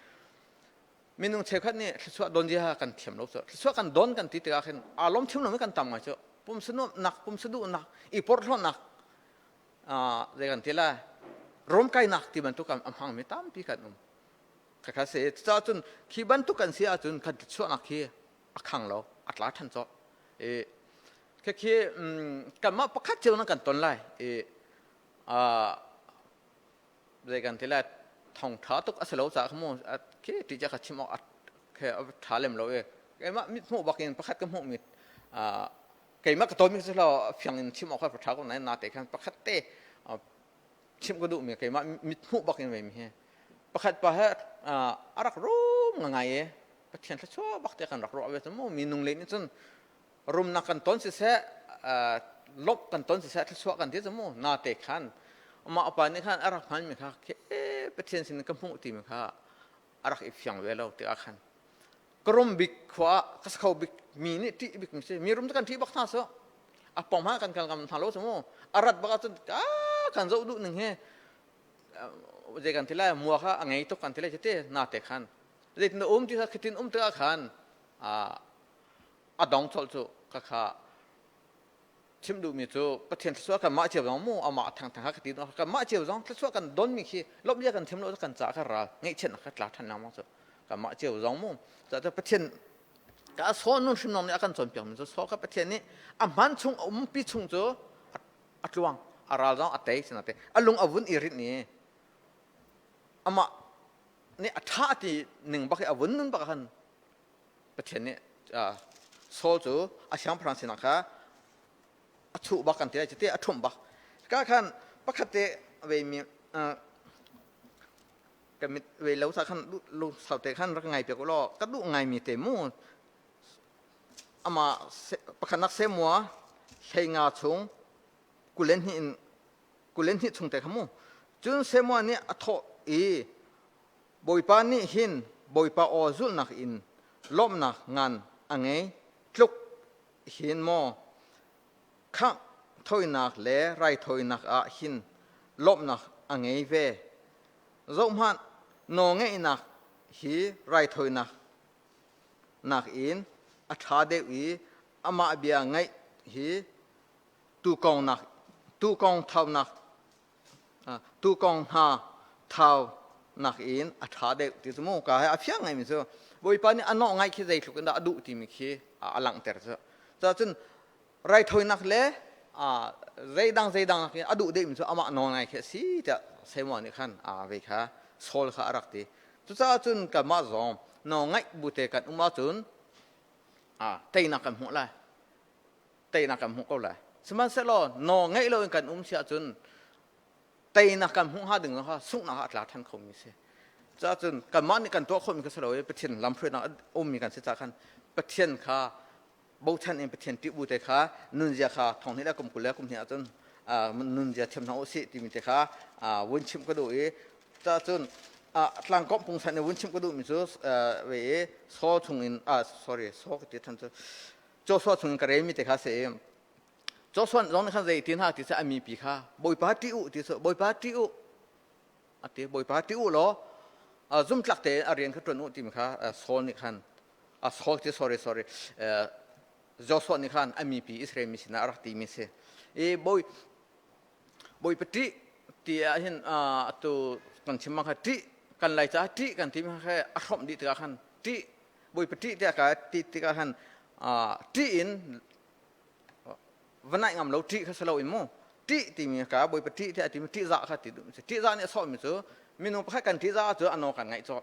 minung cheukhat nih thluachuah don zia kan thiam lo cu thluachuah kan don kan ti tikah khin aa lawm thiam lomi kan tam ngai cu pumsa nuamhnak pumsa duhnak i porhlawtnak zei kan ti lai rom kainak ti bantuk a hmangmi tampi kan um. Khakha si. Cucaah cun khi bantuk kan si ahcun kan thluachuahnak khi a khang lo, a tla ṭhan cawh. I khikhi kanmah pakhat cio nan kan ton lai. I zei kan ti lai thong ṭha tuk a si lo caah mu khi ti ka chim awk a ṭha lem lo i keimah mit hmuh bak in pakhat ka hmuh mi keimah ka tawn mi si lo fiang in chim awk kha ṭha ko nain nate khan pakhat te chim ka duh mi keimah mit hmuh bak in vei mi hi pakhat pa he a rak rum ngai i Pathian thluachuah bak te kan rak ruah ve cu mu mi nung le nih cun rumnak kan ton siseh lawmh kan ton siseh thluachuah kan ti cu mu na te khan amah pa nih khan a rak hman mi kha khi Pathian sin ka hmuh ti mi kha a rak i fiang ve lo tikah khan ka rum bik khua ka sakho bik mi nih ṭih bik mi si mi rum cu kan ṭih bak hna su a pong hmanh kan kal ngam hna lo cu mu a rat bak ahcun kan zoh duh ning hi zei kan ti lai mua kha a ngei tuk kan ti lai te na te khan zeitin um ti kha khitin um tikah khan a dong colh cu ka kha chim duhmi cu Pathian thluachuah kan mah cio zong mu amah thangthang kha ka ti kan mah cio zong thluachuah kan donmi khi lawmh kan thiam lo kan ca kha ral ngeihchiatnak kha tla than lengmang cu kan mah cio zong mu ca Pathian ka saw nun hrim nih a kan cawnpiak mi cu saw kha Pathian nih a hman chung a umpi chung cu a tluang a ral zong a tei sinate a lung a vun i rinh i amah nih a ṭha ti ning bak i a vun nun bak khan Pathian nih Saul cu a siangpahrang sinak kha a chuh bak kan ti lai cuti a ṭhumh bak. Ka khan pakhat te veimi ka mit ve lo sa khan lu saute khan rak ngai piak u law ka duh ngaimi te mu ama pakhatnak semua hleinga chung kulen hnih in kulen hnih chung te kha mu cun semua nih a thawh i Bawipa nih hin Bawipa aw zulhnak in lawmhnak ngan a ngei tluk hin maw khangh thawinak le raithawinak ah hin lawmhnak a ngei ve. Zohhmanh, nawlngeihnak hi raithawinak nakin a ṭha deuh i amah bia ngaih hi tuukawng thaunak tuukawng hna thau nakin a ṭha deuh ti cu mu ka he a fiang ngaimi cu Bawipa nih a nawh ngaih khi zeitluk in dah a duh timi khi a langhter cu. Cun raithawinak le zeidang zeidang nakin a duh deuhmi cu amah nawl ngai khi a si tiah Samuel nih khan ve kha Saul kha a rak ti. Cucaah cun kanmah zong nawl ngaih bu te kan um ahcun teinak kan hmuh lai. Teinak kan hmuh ko lai. Sihmanhsehlaw nawl ngeih loin kan um si ahcun teinak kan hmuh hnga ding kha sunghnak ah a tla than khomi si. Caah cun kanmah nih kan tuah khawhmi kha si lo i Pathian lamhruainak a ummi kan si caah khan Pathian kha bochan in Pathian ṭih bu te kha nunzia kha thong hnih le kum 20 le kum hnih ahcun nunzia thiam hna usih timi te kha vun chimh ka duh i caah cun tlangkomh pungsan i vun chimh ka duhmi cu ve i Saul chungin sorry Saul ka ti than cu Joshua chungin ka relmi te kha si i Joshua zong nih khan zei ti hna ti cu a mipi kha Bawipa ṭih u ti cu Bawipa ṭih u a ti Bawipa ṭih u law zumtlak tein a rian kha ṭuan u timi kha Saul nih khan Saul ti sorry sorry Joshua nih khan a mipi Israel mi sinah a rak timi si i bawi Bawipa ṭih ti ah hin atu kan chim bang kha ṭih kan lai caah ṭih kan timi kha a hrawmh dih tikah khan ṭih Bawipa ṭih tiah ka ti tikah khan ṭih in va naih ngam lo ṭih kha si lo in mu ṭih timi ka Bawipa ṭih tiah timi ṭihzah kha ti duh ṭihzah nih a sawhmi cu minung pakhat kan ṭihzah ahcun a naw kan ngaih cawh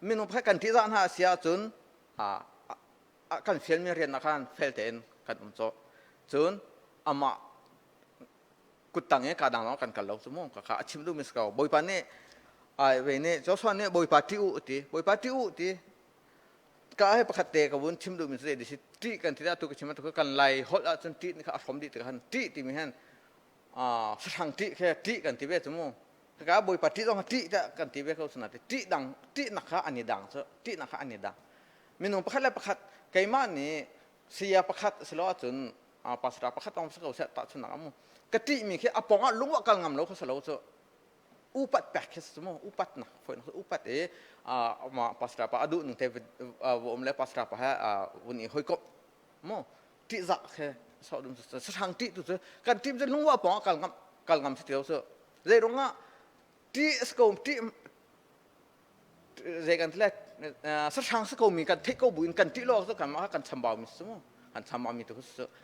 minung pakhat kan ṭihzah hna a si ahcun kan fialmi rian ah khan fel tein kan um cawh cun amah kuttang i kadang lawng kan kal lo cu mu ka kha a chim duhmi si ko Bawipa nih ai ve nih Joshua nih Bawipa ṭih u ti Bawipa ṭih u ti ka he pakhat te ka vun chim duhmi cu zei si ṭih kan ti tu ka chim tu kan lai holh ahcun ṭih nih kha a hrom dih tikah khan ṭih timi hin sahrang ṭih khe ṭih kan ti ve cu mu ka Bawipa ṭih zong ṭih tiah kan ti ve ko suna ti ṭih dang ṭihnak kha an i dang cu ṭihnak kha an i dang minung pakhat le pakhat keimah nih saya pakhat si lo ahcun pastor pakhat ong si ko seh tahchunhnak amu ka ṭihmi khi a pong ah lung ah kal ngam lo kha si lo cu upat pek khi si mu upat nak foi nak upat i ma pastor pa a duh ning te va um le pastor pa he vun i hoi kop mu ṭihzah khi so dum cu sahrang ṭih tu cu kan ṭih cu lungwa pong ah kal ngam kal ngam si ti lo cu zei ruangah ṭih si ko ṭih. Zei kan le sahrang si ko mi kan theih ko bu in kan ṭih lo cu kan mah kan chambau mi si mu. Kan chambau mi tu cu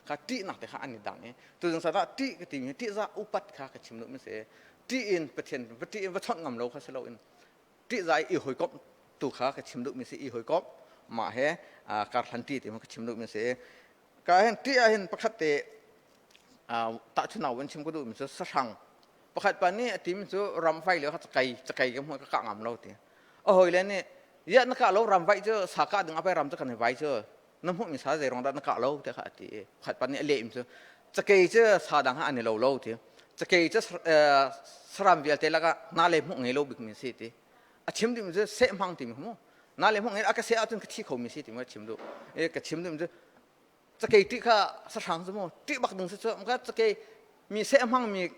kha ṭihnak te kha an i dang i tu zong sa ṭih ka ti mi ṭihzah upat kha ka chim duh mi si. Ṭih in Pathian va ṭih in va chawnh ngam lo kha si lo in ṭihzah i hawikomh tu kha ka chim duhmi si i hawikomh mah he karhlan ṭi ti ka chim duhmi si. Ka hin ṭih ah hin pakhat te tahchunhnak vun chim ka duhmi cu sahrang pakhat pa nih a timi cu ram vai lio kha cakei cakei ka hmuh ka kah ngam lo ti. A hawile nih ya na kah lo ram vaih cu sa kah ding a ram cu kan i vai cu na hmuhmi sa zei ruang dah na kah lo tiah kha a ti i pakhat pa nih a leh cu cakei cu sa dang ah an i lo lo ti. Cakei cu saram vialte lakah na le hmuh ngei lo bikmi si ti. A chim duhmi cu seh hmang timi mu na le hmuh ngei a ka seh ahcun ka thi khomi si timi ka chim duh. E ka chim duhmi cu cakei ṭih kha sahrang cu mu ṭih bak ding si cu ka cakei mi seh hmang mi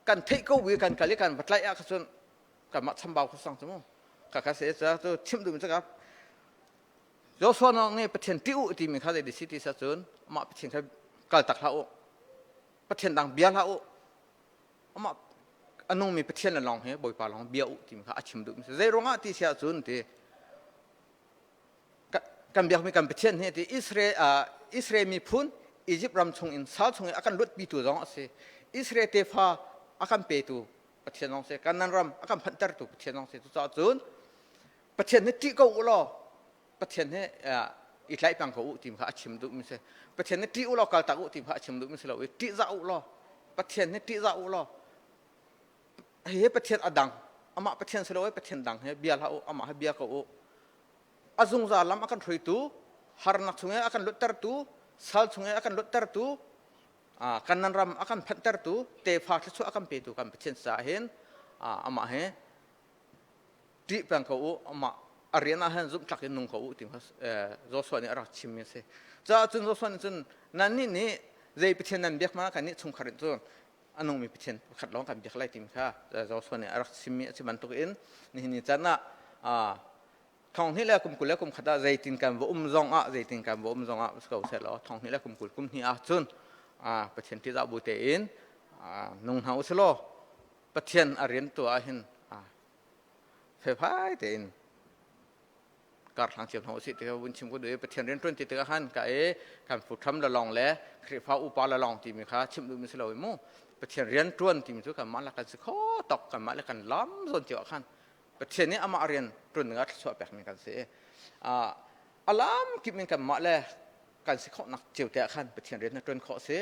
kan theih ko bi kan kal i kan va tlaih ah kha cun kanmah chambau kha sang cu mu kha kha se ca cu chim duhmi cu ka Joshua nih Pathian ṭih u timi kha zei si ti sa cun amah Pathian kha kal tak hlah u, Pathian dang bia hlah u, amah a nungmi Pathian le lawng hi Bawipa lawng bia u timi kha a chim duhmi si. Zei ruangah ti si ahcun ti kan biakmi kan Pathian hi ti Israel Israel miphun Egypt ram chung in sal chung in a kan luatpitu zong a si. Israel tefa a kan petu Pathian zong si. Kanan ram a kan phanhtertu Pathian zong si. Cucaah cun Pathian hi ṭih ko u law Pathian hi i tlaih peng ko u ti kha a chim duhmi si. Pathian hi ṭih u law kaltak u ti kha a chim duhmi si lo i ṭihzah u law Pathian hi ṭihzah u law hihi Pathian a dang amah Pathian si lo i Pathian dang he bia hlah u, amah he bia ko u. A zungzal lam a kan hruaitu, harnak chung i a kan luattertu, sal chung i a kan luattertu, kanan ram a kan phanhtertu, tefa thluachuah a kan petu kan Pathian caah hin amah he ṭih peng ko u, amah a rian ah hin zumhtlak in nung ko u ti kha Joshua nih a rak chimmi a si. Caah cun Joshua nih cun nannih nih zei Pathian nan biak ma kannih chungkhar in cun a nungmi Pathian pakhat lawng kan biak lai timi kha Joshua nih a rak chimmi a si bantuk in nihin ni caan ah thong hnih le kum 20 le kum khat ah zeitin kan va um zong ah zeitin kan va um zong ah ko seh law thong hnih le kum 20 kum hnih ah cun Pathian ṭihzah bu tein nung hna u sih law Pathian a rian tuah ah hin felfai tein karhlang cio hna usih ti vun chim ko duh. Pathian rian ṭuan ti tikah khan ka e kan futhram la lawng le Khrihfa upa la lawng timi kha chim duhmi si lo i mu. Pathian rian ṭuan timi cu kanmah le kan si kho tok, kanmah le kan lam zawn cio ah khan Pathian nih amah rian ṭuan dingah thluachuah pekmi kan si. A lam kip in kanmah le kan si khawhnak cio te ah khan Pathian rian na ṭuan khawh si.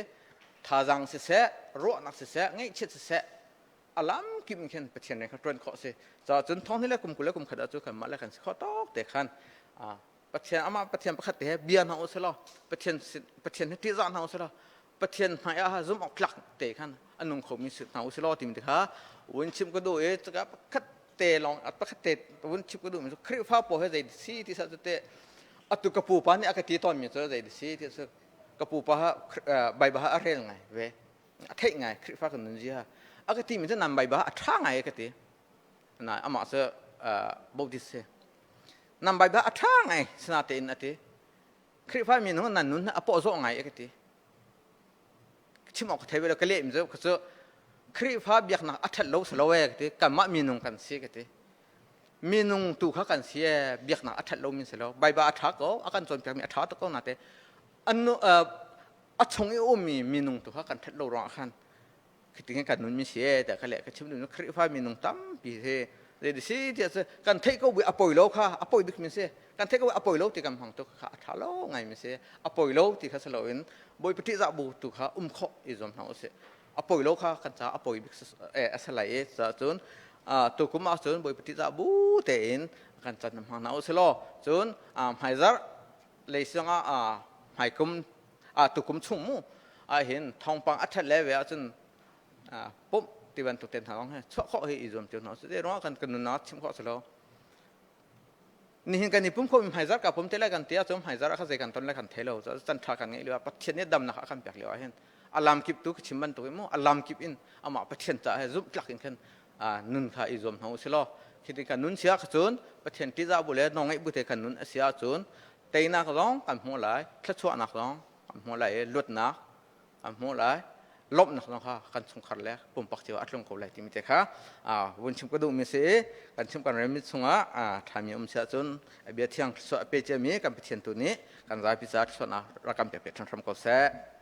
Thazaang siseh, ruahnak siseh, ngaihchiat siseh, a lam kip in khin Pathian rian kha ṭuan khawh si. Caah cun thong le kum 20 le kum khat ah cu kanmah le kan si khawh tawk te khan Pathian amah Pathian pakhat te he bia hna u selaw Pathian Pathian hi ṭihzah hna u selaw Pathian hmai ah zumh awk tlak te khan a nung khomi si hna u selaw timi te kha vun chim ka duh i caka pakhat te lawng pakhat te vun chim ka duh mi cu Khrihfa pawl he zei si ti sa cu te atu ka pupa nih a ka ti tawn mi cu zei si ti cu ka pupa ha Bible ha a rel ngai ve, a theih ngai Khrihfa kan nun zia a ka ti mi cu nan Bible a ṭha ngai ka ti na amah cu Buddhist si. Nan Bible a ṭha ngai sinatein a ti Khrihfa mi nu nan nun a paw zawh ngai ka ti. Chim awk ka thei ve lo. Ka leh mi cu ka cu Khrihfa biaknak a ṭhat lo si lo e ka ti, kanmah minung kan si ka ti, minung tu kha kan si e, biaknak a ṭhat lo mi si lo. Bible a ṭha ko, a kan cawnpiak mi a ṭha tuk ko nate a chung i ummi minung tu kha kan ṭhat lo ruangah khan khitin kan nun mi si e tiah ka leh. Ka chim duhmi Khrihfa minung tampi hi zei si tiah cu kan theih ko a poi lo kha a poi bik mi si. Kan theih ko a poi lo ti kan hmang tu kha a ṭha lo ngai mi si. A poi lo ti kha si loin Bawipa ṭihzah bu tu kha um khawh i zuam hna usih. A poi lo kha kan caah a poi bik a si lai i caah cun tukum ah cun Bawipa ṭihzah bu tein kan can hmang hna usih law cun hmaizarh lei zongah hmaikum tukum chung mu ahhin thawngpang a ṭhat le ve ahcun pumh ti bantuk te hna zong hi chuah khawh hi i zuam cio hna usih. Ruangah kan kan nunnak chim khawh si lo. Nihin kan i pum kho mi hmaizarh ka pum te lai kan ti ahcun hmaizarh ah kha zei kan ton lai kan thei lo. Can ṭha kan ngeih lio ah Pathian nih damnak a kan pek lio ahhin a lam kip tu ka chim bantuk in mu a lam kip in amah Pathian caah he zumh tlak in khan nun kha i zuam hna u si law khi kan nun sia cun Pathian ṭihzah bu le nawlngeih bu te kan nun a si ahcun teinak zong kan hmuh lai, thluachuahnak zong kan hmuh lai i luatnak kan hmuh lai. Lawmhnak zong kha kan chungkhar le pumpak cio a tlung ko lai timi te kha vun chim ka duhmi si i kan chim kan relmi chungah ṭhami um si ahcun a bia thiang thluachuah a pe ciami kan Pathian tu nih kan zapi caah thluachuahnak rak kan pek piak hram ko seh.